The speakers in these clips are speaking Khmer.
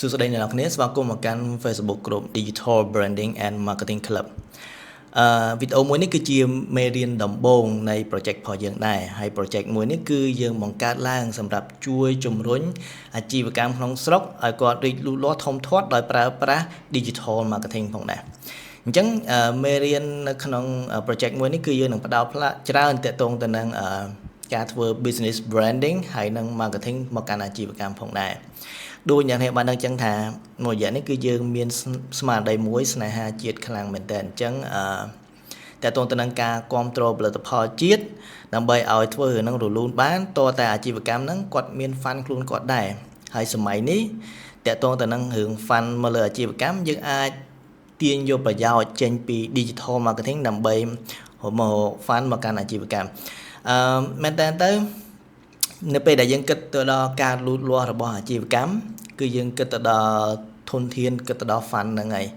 សួស្តីអ្នកនរគ្នាស្វាគមន៍មកកាន់ Facebook Group Digital Branding and Marketing Club អឺវីដេអូមួយនេះគឺជាមេរៀនដំបូងនៃ project របស់យើងដែរហើយ project មួយនេះគឺយើងបង្កើតឡើងសម្រាប់ជួយជំរុញអាជីវកម្មក្នុងស្រុកឲ្យគាត់រីកលូតលាស់ធំធាត់ដោយប្រើប្រាស់ Digital Marketing ផងដែរអញ្ចឹងមេរៀននៅក្នុង project មួយនេះគឺយើងនឹងផ្ដោតផ្លាកច្រើនទាក់ទងទៅនឹងការធ្វើ business branding ហើយនិង marketing មកកាន់អាជីវកម្មផងដែរដូចអ្នកនេះបានដឹងចឹងថាមួយរយៈនេះគឺយើងមានស្មារតីមួយស្នេហាជាតិខ្លាំងមែនតើអញ្ចឹងអឺតើតងទៅនឹងការគ្រប់គ្រងផលិតផលជាតិដើម្បីឲ្យធ្វើរឿងហ្នឹងរលូនបានតតែអាជីវកម្មហ្នឹងគាត់មាន fund ខ្លួនគាត់ដែរហើយសម័យនេះតើតងទៅនឹងរឿង fund មកលើអាជីវកម្មយើងអាចទាញយកប្រយោជន៍ចេញពី digital marketing ដើម្បីមក fund មកកាន់អាជីវកម្មអឺមែនតើទៅនៅពេលដែលយើងគិតទៅដល់ការលូតលាស់របស់អាជីវកម្មគឺយើងគិតទៅដល់ធនធានគិតទៅដល់ fund ហ្នឹងហើយ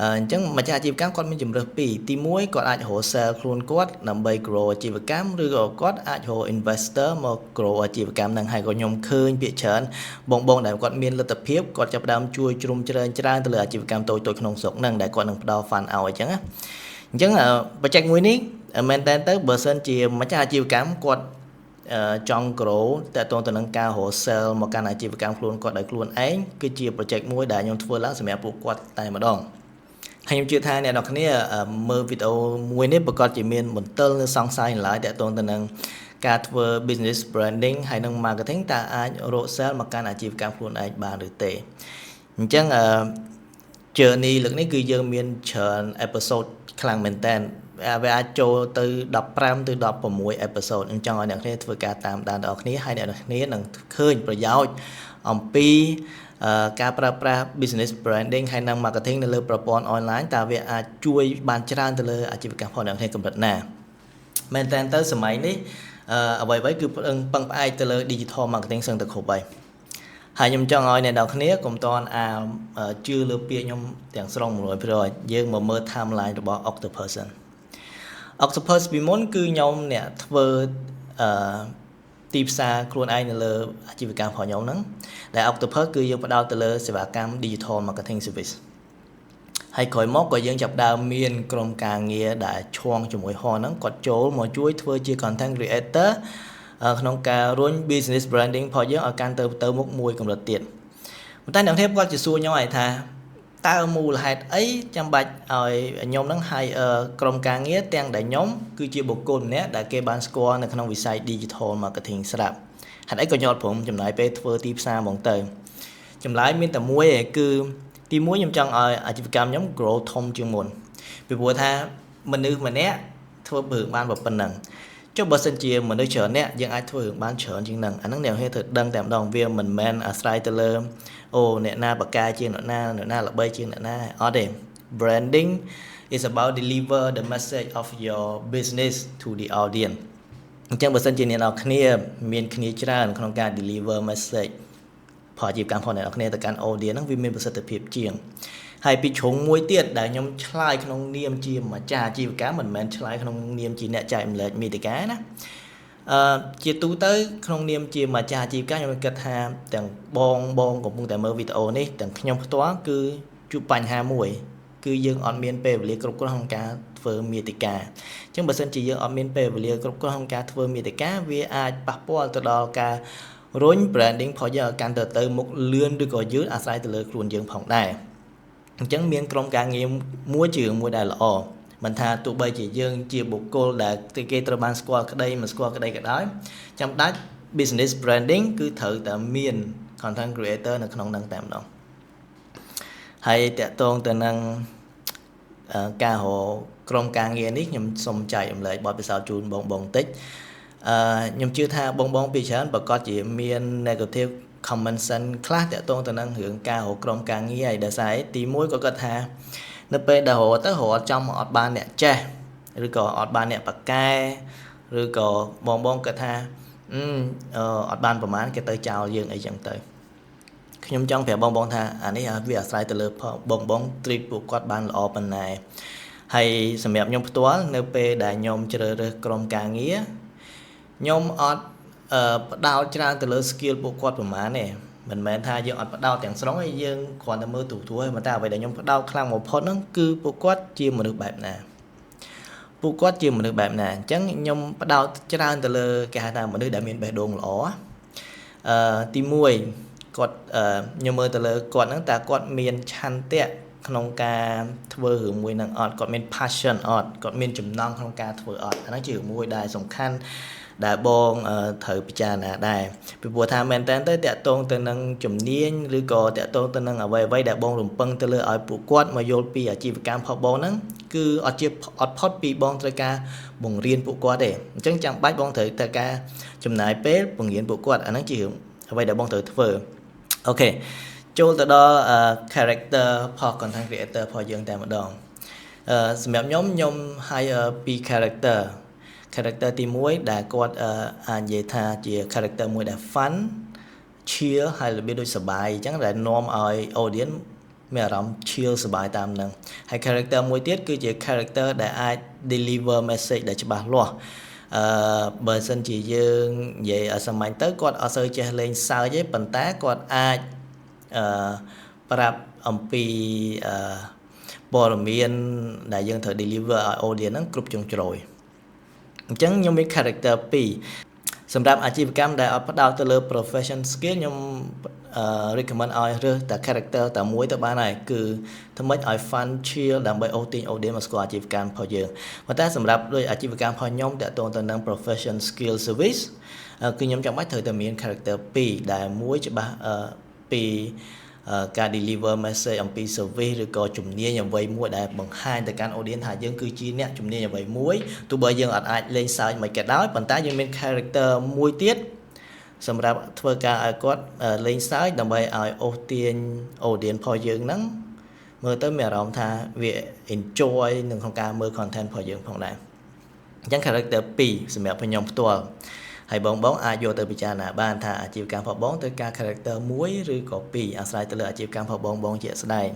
អញ្ចឹងម្ចាស់អាជីវកម្មគាត់មានជម្រើសពីរទី1គាត់អាចរក sell ខ្លួនគាត់ដើម្បី grow អាជីវកម្មឬក៏គាត់អាចរក investor មក grow អាជីវកម្មហ្នឹងហើយក៏ខ្ញុំឃើញភាគច្រើនបងបងដែលគាត់មានលទ្ធភាពគាត់ចាប់ផ្ដើមជួយជ្រោមជ្រែងច្រើនទៅលើអាជីវកម្មតូចៗក្នុងស្រុកហ្នឹងដែលគាត់នឹងផ្ដល់ fund ឲ្យអញ្ចឹងណាអញ្ចឹង project មួយនេះមែនតើទៅបើសិនជាម្ចាស់អាជីវកម្មគាត់ចង់ grow តើតទៅនឹងការរក sell មកកាន់អាជីវកម្មខ្លួនគាត់ដោយខ្លួនឯងគឺជា project មួយដែលខ្ញុំធ្វើឡើងសម្រាប់ពួកគាត់តែម្ដងហើយខ្ញុំជឿថាអ្នកនរគ្នាមើលវីដេអូមួយនេះប្រកាសជាមានមន្ទិលនៅសង្ស័យឡើយតើតទៅនឹងការធ្វើ business branding ហើយនិង marketing តើអាចរក sell មកកាន់អាជីវកម្មខ្លួនឯងបានឬទេអញ្ចឹងអឺ journey លើកនេះគឺយើងមានច្រើន episode ខ្លាំងមែនតើវាអាចចូលទៅ15ទៅ16 episode អញ្ចឹងឲ្យអ្នកគ្នាធ្វើការតាមដានដល់គ្នាហើយអ្នកគ្នានឹងឃើញប្រយោជន៍អំពីការប្រើប្រាស់ business branding ហើយនិង marketing នៅលើប្រព័ន្ធ online តើវាអាចជួយបានច្រើនទៅលើអាជីវកម្មផងអ្នកគ្នាកម្រិតណាមែនតើទៅសម័យនេះអ្វីៗគឺពឹងផ្អែកទៅលើ digital marketing សឹងតែគ្រប់ហើយហើយខ្ញុំចង់ឲ្យអ្នកនរគ្នាកុំតន់អាជឿលើពាក្យខ្ញុំទាំងស្រុង100%យើងមកមើល timeline របស់ Octopus សិន Octopus ពីមុនគឺខ្ញុំអ្នកធ្វើអឺទីផ្សារខ្លួនឯងនៅលើអាជីវកម្មរបស់ខ្ញុំហ្នឹងដែល Octopus គឺយើងផ្ដោតទៅលើសេវាកម្ម digital marketing service ហើយក្រោយមកក៏យើងចាប់ដើមមានក្រុមការងារដែលឈួងជាមួយហហ្នឹងគាត់ចូលមកជួយធ្វើជា content creator ក្នុងការរុញ business branding របស់យើងឲ្យកាន់ទៅទៅមុខមួយកម្រិតទៀតប៉ុន្តែអ្នកធៀបគាត់ជាសួរខ្ញុំឲ្យថាតើមូលហេតុអីចាំបាច់ឲ្យខ្ញុំនឹងឲ្យក្រុមការងារទាំងដែលខ្ញុំគឺជាបុគ្គលម្នាក់ដែលគេបានស្គាល់នៅក្នុងវិស័យ digital marketing ស្រាប់ហេតុអីក៏ខ្ញុំអត់ព្រមចំណាយពេលធ្វើទីផ្សារហ្មងទៅចម្លើយមានតែមួយឯងគឺទីមួយខ្ញុំចង់ឲ្យអាជីវកម្មខ្ញុំ grow ធំជាងមុនពីព្រោះថាមនុស្សម្នាក់ធ្វើរឿងបានប៉ុណ្ណឹងចុះបើសិនជាមនុស្សច្រើនអ្នកយើងអាចធ្វើរឿងបានច្រើនជាងហ្នឹងអាហ្នឹងអ្នកហេត្រូវដឹងតែម្ដងវាមិនមែនអាស្រ័យទៅលើអូអ្នកណាបកកាជាងអ្នកណាអ្នកណាល្បីជាងអ្នកណាអត់ទេ Branding is about deliver the message of your business to the audience. អញ្ចឹងបើសិនជាអ្នកនរគ្នាមានគ្នាច្រើនក្នុងការ deliver message ផលអាជីវកម្មផងអ្នកនរគ្នាទៅកាន់ audience ហ្នឹងវាមានប្រសិទ្ធភាពជាងហើយពីជ្រុងមួយទៀតដែលខ្ញុំឆ្លើយក្នុងនាមជាម្ចាស់អាជីវកម្មមិនមែនឆ្លើយក្នុងនាមជាអ្នកចែកម្លែកមេតិកាណាអឺជាទូទៅក្នុងនាមជាម្ចាស់អាជីវកម្មខ្ញុំគិតថាទាំងបងបងកំពុងតែមើលវីដេអូនេះទាំងខ្ញុំផ្ទាល់គឺជួបបញ្ហាមួយគឺយើងអត់មានពេលវេលាគ្រប់គ្រាន់ក្នុងការធ្វើមាតិកាអញ្ចឹងបើសិនជាយើងអត់មានពេលវេលាគ្រប់គ្រាន់ក្នុងការធ្វើមាតិកាវាអាចប៉ះពាល់ទៅដល់ការរុញ branding របស់យើងឲ្យកាន់ទៅទៅមុខលឿនឬក៏យឺតអាស្រ័យទៅលើខ្លួនយើងផងដែរអញ្ចឹងមានក្រុមការងារមួយជារឿងមួយដែលល្អមិនថាទោះបីជាយើងជាបុគ្គលដែលគេត្រូវបានស្គាល់ក្តីមិនស្គាល់ក្តីក៏ដោយចាំដាច់ business branding គឺត្រូវតែមាន content creator នៅក្នុងនឹងតែម្ដងហើយតកតងទៅនឹងការរកក្រុមការងារនេះខ្ញុំសូមចែករំលែកបទពិសោធន៍ជូនបងបងបន្តិចអឺខ្ញុំជឿថាបងបងពីច្រើនប្រកាសជាមាន negative comment សិនខ្លះតកតងទៅនឹងរឿងការរកក្រុមការងារហើយដោយសារទី1ក៏គាត់ថានៅពេលដែលរកទៅរកចំអត់បានអ្នកចេះឬក៏អត់បានអ្នកប៉កែឬក៏បងបងគាត់ថាអឺអត់បានប្រមាណគេទៅចោលយើងអីចឹងទៅខ្ញុំចង់ប្រាប់បងបងថាអានេះវាអាស្រ័យទៅលើបងបង treat ពួកគាត់បានល្អប៉ុណ្ណាហើយសម្រាប់ខ្ញុំផ្ទាល់នៅពេលដែលខ្ញុំជ្រើសរើសក្រុមការងារខ្ញុំអត់ផ្ដោតច្រើនទៅលើ skill ពួកគាត់ប្រហែលទេ មិនមែនថាយើងអត់ផ្ដោតទាំងស្រុងទេយើងគ្រាន់តែមើលទូទួឯងប៉ុន្តែអ្វីដែលខ្ញុំផ្ដោតខ្លាំងបំផុតហ្នឹងគឺពួកគាត់ជាមនុស្សបែបណាពួកគាត់ជាមនុស្សបែបណាអញ្ចឹងខ្ញុំផ្ដោតច្រើនទៅលើគេហៅថាមនុស្សដែលមានបេះដូងល្អទី1គាត់ខ្ញុំមើលទៅលើគាត់ហ្នឹងតើគាត់មានឆន្ទៈក្នុងការធ្វើរឿងមួយហ្នឹងអត់គាត់មាន passion អត់គាត់មានចំណង់ក្នុងការធ្វើអត់អាហ្នឹងជារឿងមួយដែលសំខាន់ដែលបងត្រូវពិចារណាដែរពីព្រោះថាមែនតើទៅតាក់ទងទៅនឹងជំនាញឬក៏តាក់ទងទៅនឹងអ្វីអ្វីដែលបងរំពឹងទៅលើឲ្យពួកគាត់មកយល់ពីអាជីវកម្មរបស់បងហ្នឹងគឺអត់ជាអត់ផុតពីបងត្រូវការបង្រៀនពួកគាត់ទេអញ្ចឹងចាំបាច់បងត្រូវត្រូវការចំណាយពេលបង្រៀនពួកគាត់អាហ្នឹងជារឿងអ្វីដែលបងត្រូវធ្វើOK ចូលទៅដល់ character របស់ content creator របស់យើងតែម្ដងសម្រាប់ខ្ញុំខ្ញុំ hire ពី character character ទី1ដែលគាត់អាចនិយាយថាជា character មួយដែល fun chill ហើយរបៀបដូចសប្បាយអញ្ចឹងដែលនាំឲ្យ audience មានអារម្មណ៍ chill សប្បាយតាមនឹងហើយ character មួយទៀតគឺជា character ដែលអាច deliver message ដែលច្បាស់លាស់បើសិនជាយើងនិយាយឲ្យសាមញ្ញទៅគាត់អត់សូវចេះលេងសើចទេប៉ុន្តែគាត់អាចប្រាប់អំពីព័ត៌មានដែលយើងត្រូវ deliver ឲ្យ audience ហ្នឹងគ្រប់ជ្រុងជ្រោយអញ្ចឹងខ្ញុំមាន character 2សម្រាប់អាជីវកម្មដែលអត់ផ្ដោតទៅលើ profession skill ខ្ញុំ recommend ឲ្យរើសតែ character តែមួយទៅបានហើយគឺធ្វើម៉េចឲ្យ fun chill ដើម្បីអូសទាញ audience មកស្គាល់អាជីវកម្មរបស់យើងប៉ុន្តែសម្រាប់ដូចអាជីវកម្មរបស់ខ្ញុំតាក់ទងទៅនឹង profession skill service គឺខ្ញុំចាំបាច់ត្រូវតែមាន character 2ដែលមួយច្បាស់ពីការ deliver message អំពី service ឬក៏ជំនាញអ្វីមួយដែលបង្ហាញទៅកាន់ audience ថាយើងគឺជាអ្នកជំនាញអ្វីមួយទោះបីយើងអត់អាចលេងសើចមិនក៏ដោយប៉ុន្តែយើងមាន character មួយទៀតសម្រាប់ធ្វើការឲ្យគាត់លេងសើចដើម្បីឲ្យអូសទាញ audience របស់យើងហ្នឹងមើលទៅមានអារម្មណ៍ថាវា enjoy នឹងក្នុងការមើល content របស់យើងផងដែរអញ្ចឹង character 2សម្រាប់ខ្ញុំផ្ទាល់ហើយបងបងអាចយកទៅពិចារណាបានថាអាជីវកម្មរបស់បងត្រូវការ character 1ឬក៏2អាស្រ័យទៅលើអាជីវកម្មរបស់បងបងជាក់ស្ដែង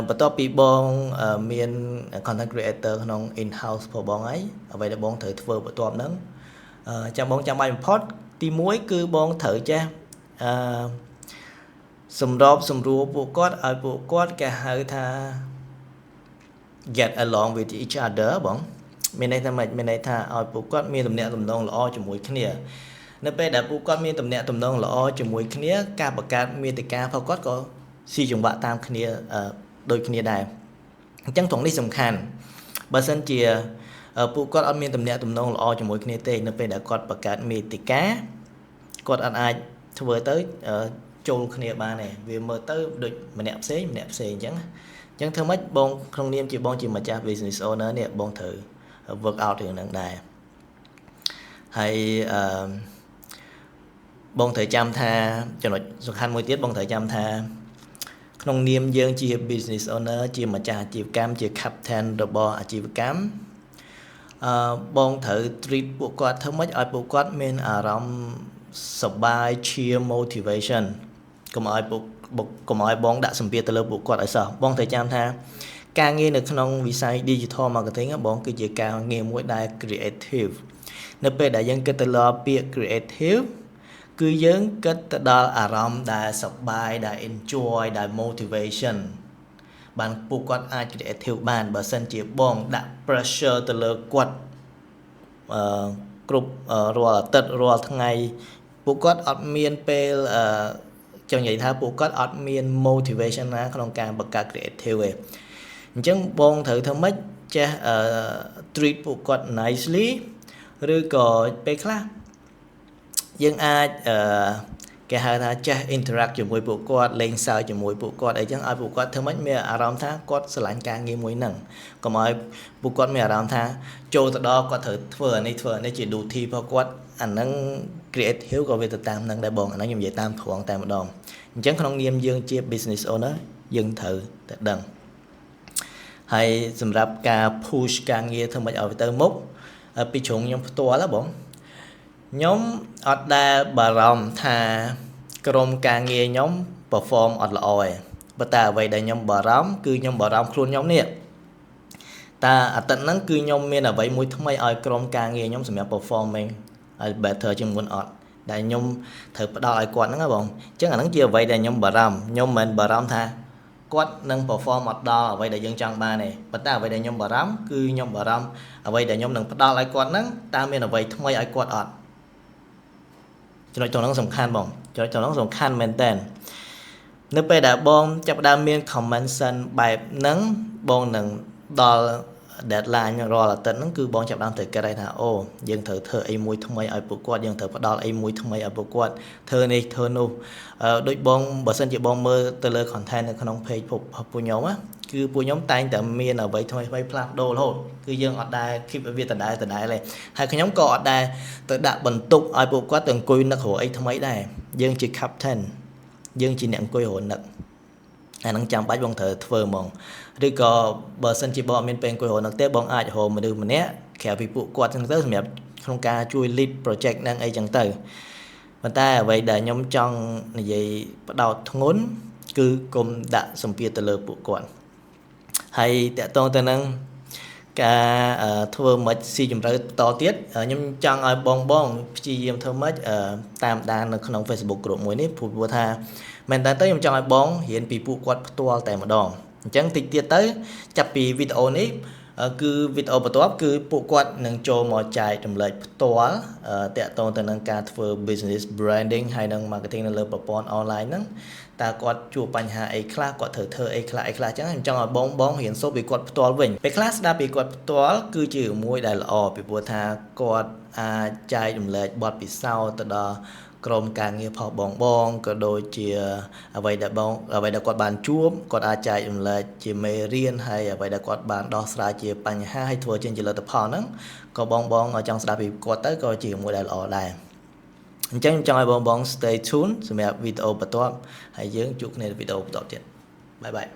បន្ទាប់ពីបងមាន content creator ក្នុង in house របស់បងហើយអ្វីដែលបងត្រូវធ្វើបន្ទាប់ហ្នឹងចាំបងចាំបាច់បំផុតទី1គឺបងត្រូវចេះសម្របសម្រួលពួកគាត់ឲ្យពួកគាត់គេហៅថា get along with each other បងមានន័យថាម៉េចមានន័យថាឲ្យពួកគាត់មានទំនាក់ទំនងល្អជាមួយគ្នានៅពេលដែលពួកគាត់មានទំនាក់ទំនងល្អជាមួយគ្នាការបង្កើតមាតិការបស់គាត់ក៏ស៊ីចង្វាក់តាមគ្នាដូចគ្នាដែរអញ្ចឹងត្រង់នេះសំខាន់បើសិនជាពួកគាត់អត់មានទំនាក់ទំនងល្អជាមួយគ្នាទេនៅពេលដែលគាត់បង្កើតមាតិកាគាត់អត់អាចធ្វើទៅចូលគ្នាបានទេវាមើលទៅដូចម្នាក់ផ្សេងម្នាក់ផ្សេងអញ្ចឹងអញ្ចឹងធ្វើម៉េចបងក្នុងនាមជាបងជាម្ចាស់ business owner នេះបងត្រូវ work out រឿងហ្នឹងដែរហើយអឺបងត្រូវចាំថាចំណុចសំខាន់មួយទៀតបងត្រូវចាំថាក្នុងនាមយើងជា business owner ជាម្ចាស់អាជីវកម្មជា captain របស់អាជីវកម្មបងត្រូវ treat ពួកគាត់ធ្វើម៉េចឲ្យពួកគាត់មានអារម្មណ៍សប្បាយ cheer motivation កុំឲ្យបងដាក់សម្ពាធទៅលើពួកគាត់ឲ្យសោះបងត្រូវចាំថាការងារនៅក្នុងវិស័យ digital marketing បងគឺជាការងារមួយដែល creative នៅពេលដែលយើងគិតទៅលើពាក្យ creative គឺយើងគិតទៅដល់អារម្មណ៍ដែលសប្បាយដែល enjoy ដែល motivation បានពួកគាត់អាច creative បានបើសិនជាបងដាក់ pressure ទៅលើគាត់គ្រប់រាល់អាទិត្យរាល់ថ្ងៃពួកគាត់អត់មានពេលចង់និយាយថាពួកគាត់អត់មាន motivation ណាក្នុងការបង្កើត creative ទេអញ្ចឹងបងត្រូវធ្វើម៉េចចេះ treat ពួកគាត់ nicely ឬក៏ពេលខ្លះយើងអាចគេហៅថាចេះ interact ជាមួយពួកគាត់លេងសើចជាមួយពួកគាត់អីចឹងឲ្យពួកគាត់ធ្វើម៉េចមានអារម្មណ៍ថាគាត់ស្រឡាញ់ការងារមួយហ្នឹងកុំឲ្យពួកគាត់មានអារម្មណ៍ថាចូលទៅដល់គាត់ត្រូវធ្វើអានេះធ្វើអានេះជា duty របស់គាត់អាហ្នឹង creative ក៏វាទៅតាមហ្នឹងដែរបងអាហ្នឹងខ្ញុំនិយាយតាមត្រង់តែម្ដងអញ្ចឹងក្នុងនាមយើងជា business owner យើងត្រូវតែដឹងហើយសម្រាប់ការ push ការងារធ្វើម៉េចឲ្យវាទៅមុខពីជ្រុងខ្ញុំផ្ទាល់ហ៎បងខ្ញុំអត់ដែលបារម្ភថាក្រុមការងារខ្ញុំ perform អត់ល្អទេប៉ុន្តែអ្វីដែលខ្ញុំបារម្ភគឺខ្ញុំបារម្ភខ្លួនខ្ញុំនេះតើអាទិត្យហ្នឹងគឺខ្ញុំមានអ្វីមួយថ្មីឲ្យក្រុមការងារខ្ញុំសម្រាប់ performing ឲ្យ better ជាងមុនអត់ ដែលខ្ញុំត្រូវផ្ដល់ឲ្យគាត់ហ្នឹងណាបងអញ្ចឹងអាហ្នឹងជាអ្វីដែលខ្ញុំបារម្ភខ្ញុំមិនមែនបារម្ភថាគាត់នឹង perform អត់ដល់អ្វីដែលយើងចង់បានទេប៉ុន្តែអ្វីដែលខ្ញុំបារម្ភគឺខ្ញុំបារម្ភអ្វីដែលខ្ញុំនឹងផ្ដល់ឲ្យគាត់ហ្នឹងតើមានអ្វីថ្មីឲ្យគាត់អត់ចំណុចត្រង់ហ្នឹងសំខាន់បងចំណុចត្រង់ហ្នឹងសំខាន់មែនតើនៅពេលដែលបងចាប់ផ្ដើមមាន common sense បែបហ្នឹងបងនឹងដល់ deadline រាល់អាទិត្យហ្នឹងគឺបងចាប់ផ្ដើមត្រូវគិតហើយថាអូយើងត្រូវធ្វើអីមួយថ្មីឲ្យពួកគាត់យើងត្រូវផ្ដល់អីមួយថ្មីឲ្យពួកគាត់ធ្វើនេះធ្វើនោះដូចបងបើសិនជាបងមើលទៅលើ content នៅក្នុង page ពួកខ្ញុំណាគឺពួកខ្ញុំតែងតែមានអ្វីថ្មីថ្មីផ្លាស់ប្ដូររហូតគឺយើងអត់ដែល keep វាដដែលដដែលទេហើយខ្ញុំក៏អត់ដែលទៅដាក់បន្ទុកឲ្យពួកគាត់ទៅអង្គុយនឹករកអីថ្មីដែរយើងជា captain យើងជាអ្នកអង្គុយរកនឹកអាហ្នឹងចាំបាច់បងត្រូវធ្វើហ្មងឬក៏បើសិនជាបងអត់មានពេលអង្គុយរកនឹកទេបងអាចរកមនុស្សម្នាក់ក្រៅពីពួកគាត់ចឹងទៅសម្រាប់ក្នុងការជួយ lead project ហ្នឹងអីចឹងទៅប៉ុន្តែអ្វីដែលខ្ញុំចង់និយាយផ្ដោតធ្ងន់គឺកុំដាក់សម្ពាធទៅលើពួកគាត់ហើយទាក់ទងទៅនឹងការធ្វើម៉េចស៊ីជម្រៅបន្តទៀតខ្ញុំចង់ឲ្យបងបងព្យាយាមធ្វើម៉េចតាមដាននៅក្នុង Facebook group មួយនេះព្រោះថាមែនតើទៅខ្ញុំចង់ឲ្យបងរៀនពីពួកគាត់ផ្ទាល់តែម្ដងអញ្ចឹងតិចទៀតទៅចាប់ពីវីដេអូនេះគឺវីដេអូបន្ទាប់គឺពួកគាត់នឹងចូលមកចែករំលែកផ្ទាល់ទាក់ទងទៅនឹងការធ្វើ business branding ហើយនិង marketing នៅលើប្រព័ន្ធ online ហ្នឹងតើគាត់ជួបបញ្ហាអីខ្លះគាត់ត្រូវធ្វើអីខ្លះអីខ្លះអញ្ចឹងខ្ញុំចង់ឲ្យបងបងរៀនសូត្រពីគាត់ផ្ទាល់វិញពេលខ្លះស្ដាប់ពីគាត់ផ្ទាល់គឺជាមួយដែលល្អពីព្រោះថាគាត់អាចចែករំលែកបទពិសោធន៍ទៅដល់ក្រុមការងារផងបងបងក៏ដូចជាអ្វីដែលបងអ្វីដែលគាត់បានជួបគាត់អាចចែករំលែកជាមេរៀនហើយអ្វីដែលគាត់បានដោះស្រាយជាបញ្ហាហើយធ្វើចេញជាលទ្ធផលហ្នឹងក៏បងបងចង់ស្ដាប់ពីគាត់ទៅក៏ជាមួយដែលល្អដែរអញ្ចឹងចង់ឲ្យបងបង stay tuned សម្រាប់វីដេអូបន្ទាប់ហើយយើងជួបគ្នានៅវីដេអូបន្ទាប់ទៀត bye bye.